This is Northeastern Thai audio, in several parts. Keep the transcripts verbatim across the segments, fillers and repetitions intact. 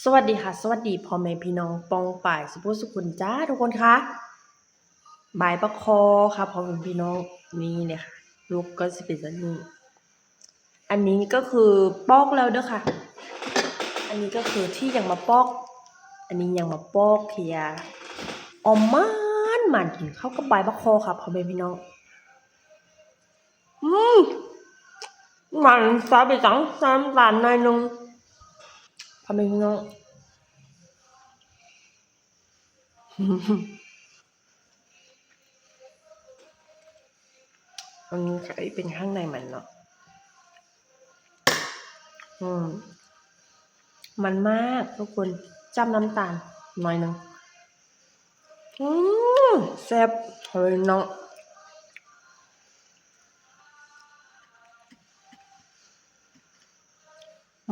สวัสดีค่ะ สวัสดีพ่อแม่พี่น้องป้องปายสุภุสุคนจ้าทุกคนค่ะ ใบบักคอค่ะพ่อแม่พี่น้อง นี่เลยค่ะ ลูกก็สิเป็นแบบนี้ อันนี้ก็คือปอกแล้วเด้อค่ะ อันนี้ก็คือที่ยังมาปอก อันนี้ยังมาปอกเทียออมมันมันกินเข้ากับใบบักคอค่ะพ่อแม่พี่น้อง อืมมันซะไปจังน้ำตาลหน่อยนึงพ่อแม่พี่น้อง อันนี้ก็เป็นข้างในมันเนาะ อืม มันมากทุกคน จ้ำน้ำตาลหน่อยนึง อืม แซ่บเลยเนาะ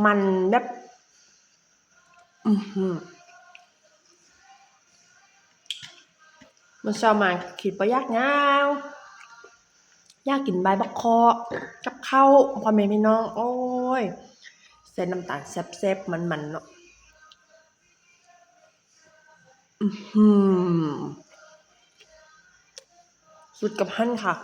มันแบบ อือหือ มันเช้ามาคิดว่าอยากหยัง อยากกินใบบักคอกับข้าวพ่อแม่พี่น้อง โอ้ย ใส่น้ำตาลแซ่บๆ มันๆ เนาะ อือหือ สุดกับหั่นค่ะ